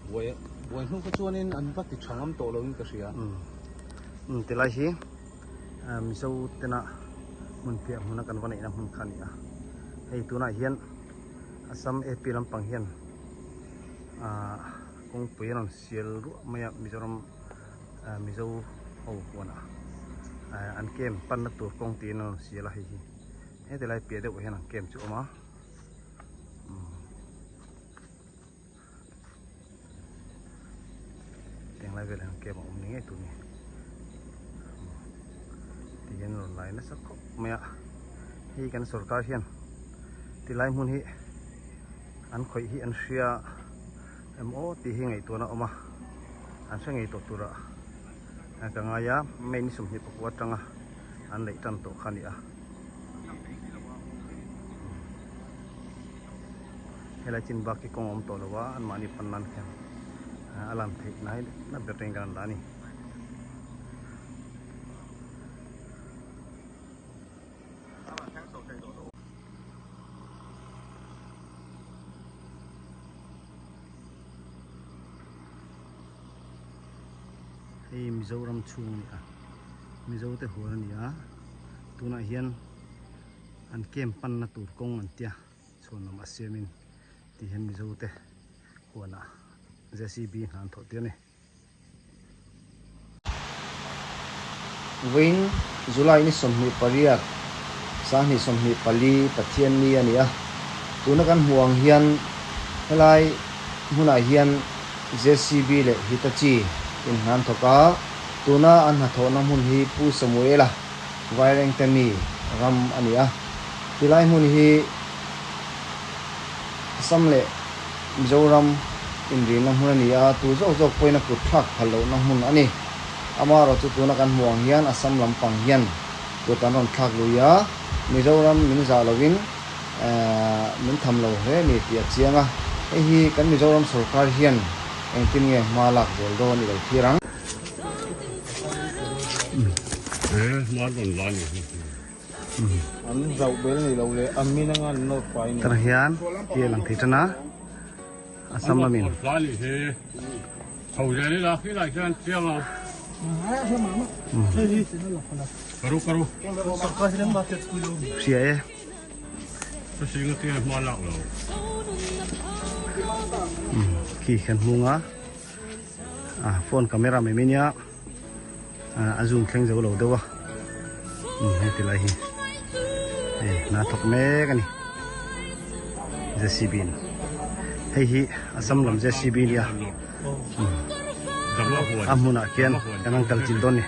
Buai buai hnu kha chuanin an va ti tha ngam tawh loin ka hria. Umm tilai hi Mizo tena hmun piah hmuna kan va neihna hmun kha a ni a. Hei tunah hian Assam AP lampang hian ahh kawngpui a rawn sial ruah mai a Mizoram Mizo ho huanah an camp panna tur kawng tiin a rawn sial a hei hi. Heti lai piah deuh hian an camp chu a awm a. Tiang lai velah hian camp a awm ni ngei tur a ni ti hian rawn lai nasa khawp mai a hei kan sorkar hian ti lai hmun hi an khawih hi an hria em aw tih hi ngaihtuahna a awm a an hre ngei tawh turah ka ngai a May ni 24 atanga an leih tan tawh kha a ni a. Helai chin bak hi kawng a awm tawh lo a, anmahni pan nan khian a lan theih nai na ber tengin kan han dah a ni. Hei Mizoram chhung a ni a, Mizo te huan a ni a, tunah hian an camp panna tur kawng an tia chhuan lam a siamin ti hian Mizo te huanah JCB hna an thawh tir a ni. Vawiin July ni 28, 2024 Pathianni a ni a, tuna kan hmuh ang hian helai hmunah hian JCB leh Hitachi in hna an thawk a, tuna an hnathawhna hmun hi Pu Samuela Vairengte mi ram a ni a, tilai hmun hi Assam leh Mizoram inrihna hmun a ni a, tu zawk zawk pawhin a kut thlak phal lohna hmun a ni. Amaherawh chu tuna kan hmuh ang hian Assam lampang hian kut an rawn thlak lui a, Mizoram min zah lovin min tham lo hle a ni tih a chiang a, hei hi kan Mizoram sorkar hian engtin nge hma lak zel dawn i lo thlir ang. An zauh bel ni lo leh a min anga an nawt fai ni. Tah hian hi a lang thei tan a, Assam lamin. Hria e. Khi kan hmung a. Phone camera mai mai nia a zoom thleng zo lo deuh a hei ti lai hi hei hna thawk mek a ni JCB in hei hi Assam lam JCB a nia a hmunah khian kan han kal chilh dawn a ni.